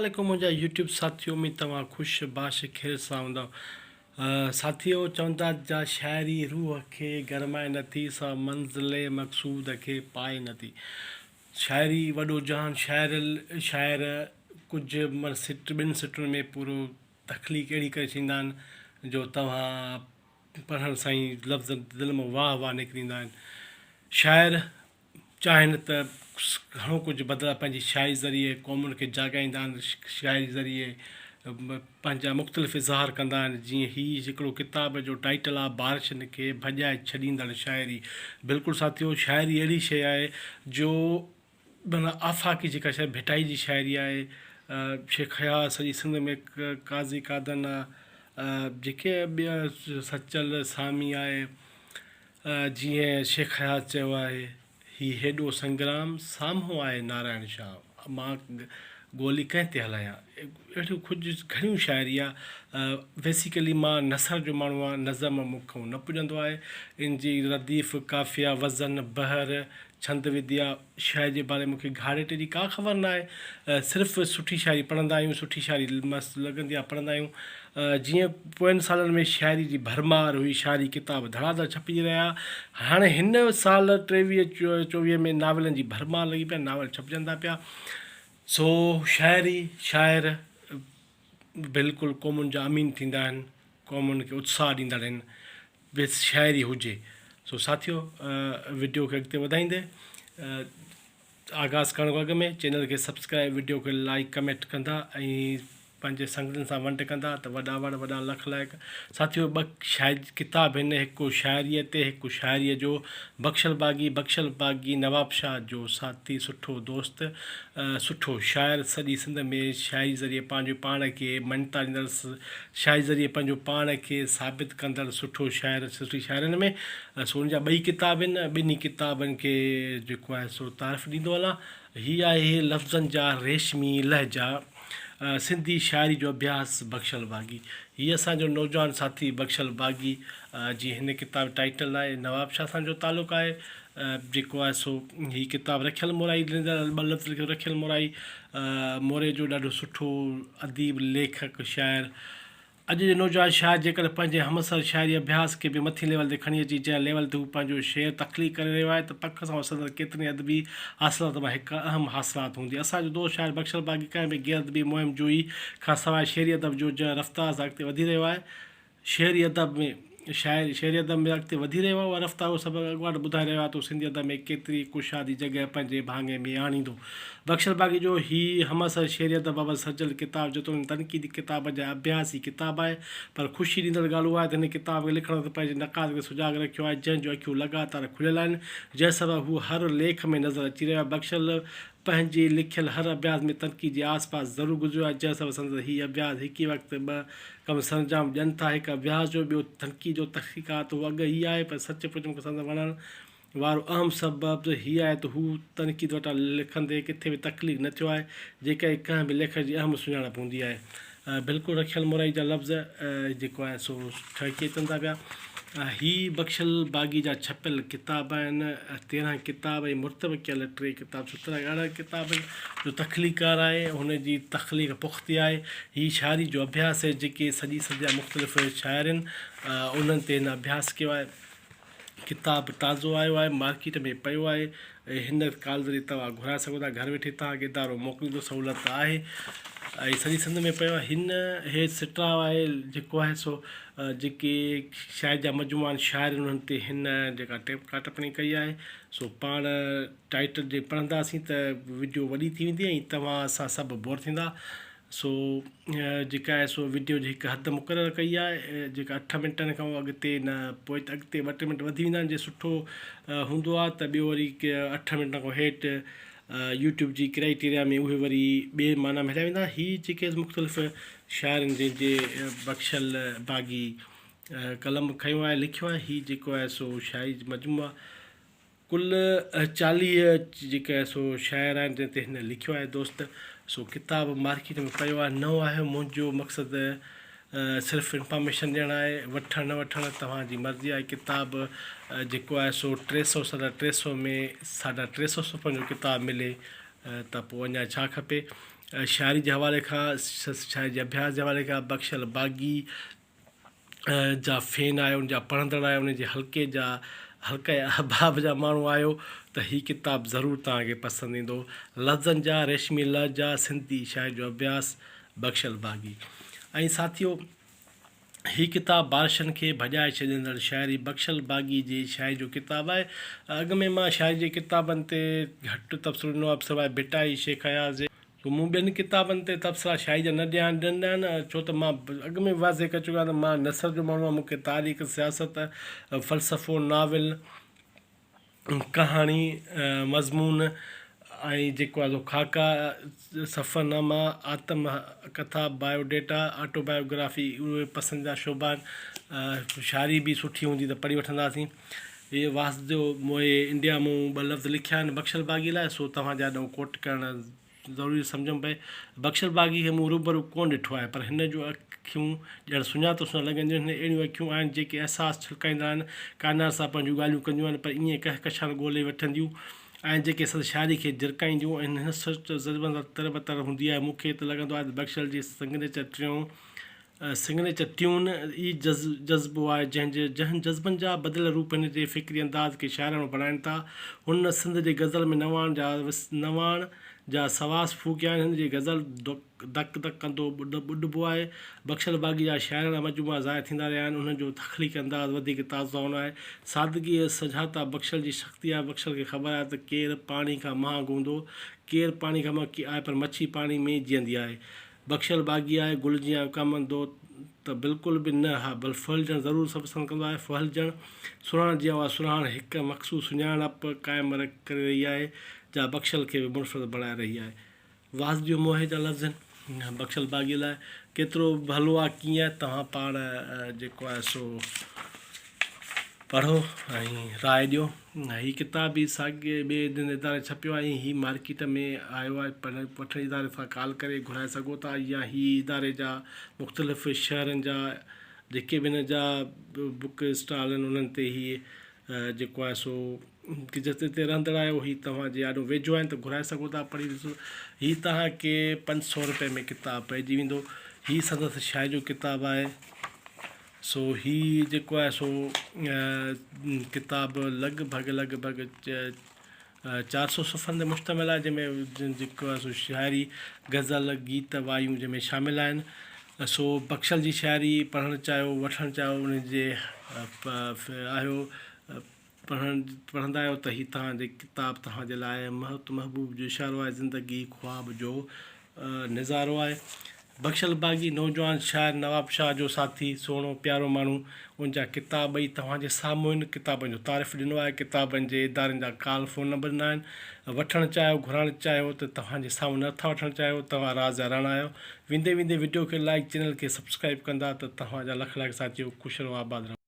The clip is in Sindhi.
عليڪم منهنجا يوٽيوب ساٿيو اميد توهان خوش باش خير سان هوندؤ ساٿيو چوندا جا شاعري روح کي گرمائي نٿي سا منزل مقصود کي پائي نٿي شاعري وڏو جهان شاعر شاعر ڪجهه سٽ ٻن سٽن ۾ پورو تخليق اهڙي ڪري ڇڏيندا آهن جو توهان پڙهڻ سان ئي لفظ دل مان واهه واهه نڪري ايندا آهن شاعر چاهين ته گهڻو ڪجهه بدلاء پنهنجي شاعري ذريعي قومن کي جاڳائيندا آهن، شاعري ذريعي پنهنجا مختلف اظهار ڪندا آهن، جيئن هي هڪڙو ڪتاب جو ٽائيٽل آهي بارشن کي ڀڄائي ڇڏيندڙ شاعري بلڪل ساٿيو شاعري اهڙي شيء آهي جو معنيٰ آفاقي جيڪا شاعري ڀٽائي جي شاعري آهي شيخ اياز سڄي سنڌ ۾ قاضي قادن آهي جيڪي ٻيا سچل سامي آهي جيئن شيخ اياز چيو آهي، هي هيڏو سنگرام، سامهون آهي نارائڻ شاهه، مان گولي ڪنهن تي هلايان. اهڙيون ڪجهه گهڻيون شاعري آ. بيسيڪلي مان نثر جو ماڻهو آهيان، نظم مون کان نه پڄندو آهي. ان جي رديف، قافيه، وزن، بحر، ڇند وديا، شاعري جي باري ۾ مون کي گهاڙيٽي جي ڪا خبر نه آهي. صرف سٺي شاعري پڙهندا آهيون، سٺي شاعري مست لڳندي آهي پڙهندا آهيون. جيئن پوين سالن ۾ شاعري جي ڀرمار هئي، شاعري ڪتاب ڌڙا ڌڙ ڇپجي رهيا. هاڻي هن سال ٽيويهه چوويهه ۾ ناولن جي ڀرمار لڳي پئي آهي، ناول ڇپجن ٿا پيا. سو شاعري، شاعر بلڪل قومن جا امين ٿيندا آهن، قومن کي اتساهه ڏيندڙ آهن. بس شاعري هجي. سو ساٿيو وڊيو کي اڳتي وڌائيندي آغاز ڪرڻ کان اڳ ۾ چينل کي سبسڪرائب وڊيو کي لائيڪ ڪمينٽ ڪندا ۽ پنهنجي سنگتين سان ونڊ ڪندا ته وڏا وڙ وڏا لک لائق ساٿيو ٻه شاعر ڪتاب هن هڪ شاعري تي هڪ شاعري جو بخشل باغي بخشل باغي نواب شاهه جو ساٿي سٺو دوست سٺو شاعر سڄي سنڌ ۾ شاعري ذريعي پنهنجو پاڻ کي مڃتا ڏيندڙ شاعري ذريعي پنهنجو پاڻ کي ثابت ڪندڙ سٺو شاعر سٺي شاعرن ۾ سو ان جا ٻئي ڪتاب آهن ٻنهي ڪتابن کي جيڪو آهي سو تعارف ڏيندو هلان هي آهي لفظن جا ريشمي لهجا سنڌي شاعري جو اڀياس بخشل باغي هي اسان جو نوجوان ساٿي بخشل باغي جي هن ڪتاب ٽائيٽل آهي نواب شاهه سان جو تعلق آهي جيڪو آهي سو هي ڪتاب رکيل مورائي ٻه لفظ لکيو رکيل مورائي موري جو ڏاڍو سٺو اديب، ليکڪ، شاعر، اڄ جو نوجوان شاعر جيڪڏهن پنهنجي همعصر شاعري اڀياس کي به مٿين ليول تي کڻي اچي جنهن ليول تي هو پنهنجو شعر تخليق ڪري رهيو آهي ته پڪ سان اها سندس ڪيترين ادبي حاصلات مان هڪ اهم حاصلات هوندي. اسان جو دوست شاعر بخشل باغي ڪنهن به غير ادبي مهم جوئي کان سواء شعري ادب جو جنهن رفتار سان اڳتي وڌي رهيو آهي، شعري ادب ۾ شاعري شعري ادب ۾ اڳتي وڌي رهيو آهي اها رفتار اهو سبق اڳواٽ ٻڌائي رهيو آهي ته هو سنڌي ادب ۾ ڪيتري ڪشادي جڳهه پنهنجي ڀاڱي ۾ آڻيندو. بخشل باغي جو هي همعصر شعري ادب بابت سرجيل ڪتاب جيتوڻيڪ تنقيدي ڪتاب جا اڀياسي ڪتاب آهي پر خوشي ڏيندڙ ڳالهه اها آهي ته هن ڪتاب کي لکڻ وقت پنهنجي نقاد کي سجاڳ رکيو آهي جنهن جون اکيون لڳاتار کليل آهن جنهن سبب هو هر ليک ۾ نظر اچي رهيو آهي بخشل پنهنجي لکيل هر اڀياس ۾ تنقيد جي آس پاس ضرور گذريو آهي جنهن سبب سندس هي اڀياس هڪ ئي وقت ٻه ڪم سرانجام ڏين ٿا، هڪ اڀياس جو، ٻيو تنقيد جو. تحقيقات اهو اڳ ئي آهي، پر سچ پچ مون کي سندس وڻڻ وارو اهم سبب هي آهي ته هو تنقيد وٽان لکندي ڪٿي به تخليق نه ٿيو آهي، جيڪا ئي ڪنهن به ليکڪ جي اهم سڃاڻپ هوندي آهي. بلڪل رکيل مورائي جا لفظ جيڪو آهي سو ٺهڪي اچن ٿا پيا. هي بخشل باغي جا ڇپيل ڪتاب آهن، 13 ڪتاب ۽ مرتب ڪيل ٽي ڪتاب 17 ارڙهن ڪتابن جو تخليقڪار آهي. هن جي تخليق پختي آهي. هي شاعري جو اڀياس آهي، جيڪي سڄي سنڌ جا مختلف شاعر آهن، انهن تي هن اڀياس ڪيو آهي. ڪتاب تازو آيو آهي، مارڪيٽ ۾ پيو آهي ۽ هن ڪال ذريعي توهان گهرائي سگهو ٿا، گهر ويٺي توهان کي ادارو موڪليندو، سهولت آهي ۽ سڄي سنڌ ۾ پيو آهي. هن هي سٽاء آهي جيڪو آهي سو جيڪي شاعري جا مجموعا آهن شاعر انهن تي هن جيڪا ٽيڪا ٽپڻي ڪئي آهي سو پاڻ ٽائيٽل جي پڙهنداسين ته وڊيو وڏي ٿي ويندي ۽ توهان اسان سڀ بور ٿيندا. سو جيڪا آهي سو وڊيو جي هڪ حد مقرر ڪئي آهي جيڪا اٺ منٽن کان اڳتي نه پوء اڳتي ٻه ٽي منٽ وڌي ويندا آهن جي سٺو هوندو آهي ته ٻيو وري اٺ منٽن کان هيٺ يوٽيوب جي ڪرائيٽيريا ۾ اهي وري ٻي معنيٰ ۾ هليا ويندا هي جيڪي مختلف شاعرن جن جي بخشل باغي قلم کنيو آهي لکيو آهي هي جيڪو آهي سو شاعري مجموعا ڪل 40 جيڪي آهي سو شاعر آهن جنهن تي هن لکيو آهي دوست سو ڪتاب مارڪيٽ ۾ پيو آهي نئون آهي منهنجو مقصد صرف انفارميشن ڏيڻ آهي وٺڻ نه وٺڻ توهان جي مرضي آهي ڪتاب جيڪو آهي سو ٽي سو ساڍا ٽي سو ۾ ساڍا ٽي سو صفحن جو ڪتاب ملي ته پوء اڃا ڇا کپي. شاعري جي حوالي کان شاعري جي اڀياس جي حوالي کان بخشل باغي جا فين آهيو ان جا پڙهندڙ آهيو ان جي حلقي جا حلقه احباب جا ماڻهو آهيو ته هي ڪتاب ضرور توهان کي پسند ايندو لفظن جا ريشمي لهجا سنڌي شاعري جو اڀياس بخشل باغي ۽ ساٿيو هي ڪتاب بارشن کي ڀڄائي ڇڏيندڙ شاعري بخشل باغي جي شاعري جو ڪتاب آهي. اڳ ۾ مان شاعري جي ڪتابن تي گهٽ تبصرو ڏنو آهي سواء ڀٽائي، شيخ اياز جي. سو مون ٻين ڪتابن تي تبصرا شاعري جا نه ڏنا آهن ڇو ته مان اڳ ۾ واضح ڪري چڪو آهيان ته مان نثر جو ماڻهو آهيان مون کي تاريخ، سياست، فلسفو، ناول، ڪهاڻي، مضمون ۽ جيڪو آهي سو خاڪا، سفرناما، آتم ڪٿا، بايو ڊيٽا، آٽو بايوگرافي اهي پسنديده شعبا آهن. شاعري به سٺي هوندي ته پڙهي وٺنداسين. هي واسديو موهي انڊيا مون ٻه لفظ لکيا آهن بخشل باغي لاء سو توهان جي آڏو ڪوٽ ڪرڻ ضروري سمجهيم پئي. بخشل باغي کي مون روبرو ڪونه ڏٺو آهي، پر هن جون اکيون ڄڻ سڃاتو سان لڳنديون آهن. هن اهڙيون اکيون آهن، جيڪي احساس ڇلڪائيندڙ آهن. ڪائنات سان پنهنجون ڳالهيون ڪنديون آهن، پر ائين ڪهڪشان ڳولي وٺنديون آهن، جيڪي سندس شاعري کي جرڪائينديون آهن. هن سچ ته جذبن سان تر بتر هوندي آهي. مون کي ته لڳندو آهي ته بخشل جي سگنيچر ٽيون سگنيچر ٽيون ئي جذبو آهي، جنهن جي جنهن جذبن جا بدليل روپ هن جي فڪري انداز کي شاعراڻو بڻائين ٿا. هن سنڌ جي غزل ۾ نواڻ جا نواڻ جا سواس ڦوڪيا آهن. هن جي غزل دڪ دڪ ڪندو ٻڏبو آهي. بخشل باغي جا شاعراڻا مجموعا ظاهر ٿيندا رهيا آهن. انهن جو تخليقي انداز وڌيڪ تازو آهي. سادگي ۽ سجاتا بخشل جي شخصيت آهي. بخشل کي خبر آهي ته ڪير پاڻي کان مهانگو هوندو، ڪير پاڻي کان مهانگو آهي پر مڇي پاڻي ۾ ئي جيئندي آهي. بخشل باغي آهي، گل جيان اڪامندو ته بلڪل به نه، ها بل ڦهلجڻ ضرور سڀ پسند ڪندو آهي، ڦهلجڻ سرهاڻ جيان اها سرهاڻ هڪ مخصوص سڃاڻپ قائم ڪري رهي آهي، جا بخشل کي به منفرد بڻائي رهي آهي. واسديو موهي جا لفظ آهن بخشل باغي لاء ڪيترو ڀلو آ ڪيئن توهان پاڻ جيڪو آهي سو پڙهو ۽ راء ڏيو. هي ڪتاب به ساڳئي ٻئي ڏن اداري ڇپيو آهي ۽ هي مارڪيٽ ۾ آيو آهي پر وٺڻ اداري سان ڪال ڪري گهرائي سگهو ٿا يا هي اداري جا مختلف شهرن جا جيڪي به هن جا بڪ اسٽال آهن انهن تي هي جيڪو آهي سو جتي تي رهندڙ آهيو هي توهان جي آڏو ويجهو آهن ته گهرائي سگهو ٿا پڙهي ڏسو هي توهان کي 500 روپئي ۾ ڪتاب پئجي ويندو هي سندس شاعري جو ڪتاب آهي. سو هي جيڪو آهي سو ڪتاب لڳ ڀڳ لڳ ڀڳ 400 صفحن تي مشتمل آهي جنهن ۾ جيڪو آهي سو شاعري غزل گيت وايون جنهن ۾ شامل آهن سو بخشل جي شاعري پڙهڻ چاهيو وٺڻ چاهيو ان جي آهيو پڙهڻ پڙهندا آهيو ته هي توهان جي ڪتاب توهان جي لاء موت محبوب جو اشارو آهي زندگي خواب جو نظارو آهي. بخشل باغي نوجوان شاعر نواب شاهه جو ساٿي سهڻو پيارو ماڻهو ان جا ڪتاب ٻئي توهان جي سامهون آهن ڪتابن جو تعارف ڏنو آهي ڪتابن جي ادارن جا ڪال فون نمبر ڏنا آهن وٺڻ چاهيو گهرائڻ چاهيو ته توهان جي سامهون نه ٿا وٺڻ چاهيو توهان راز جا راڻا آهيو ويندي ويندي وڊيو کي لائيڪ چينل کي سبسڪرائيب ڪندا ته توهان جا لک لائق ساٿيو خوش رهو آباد رهو.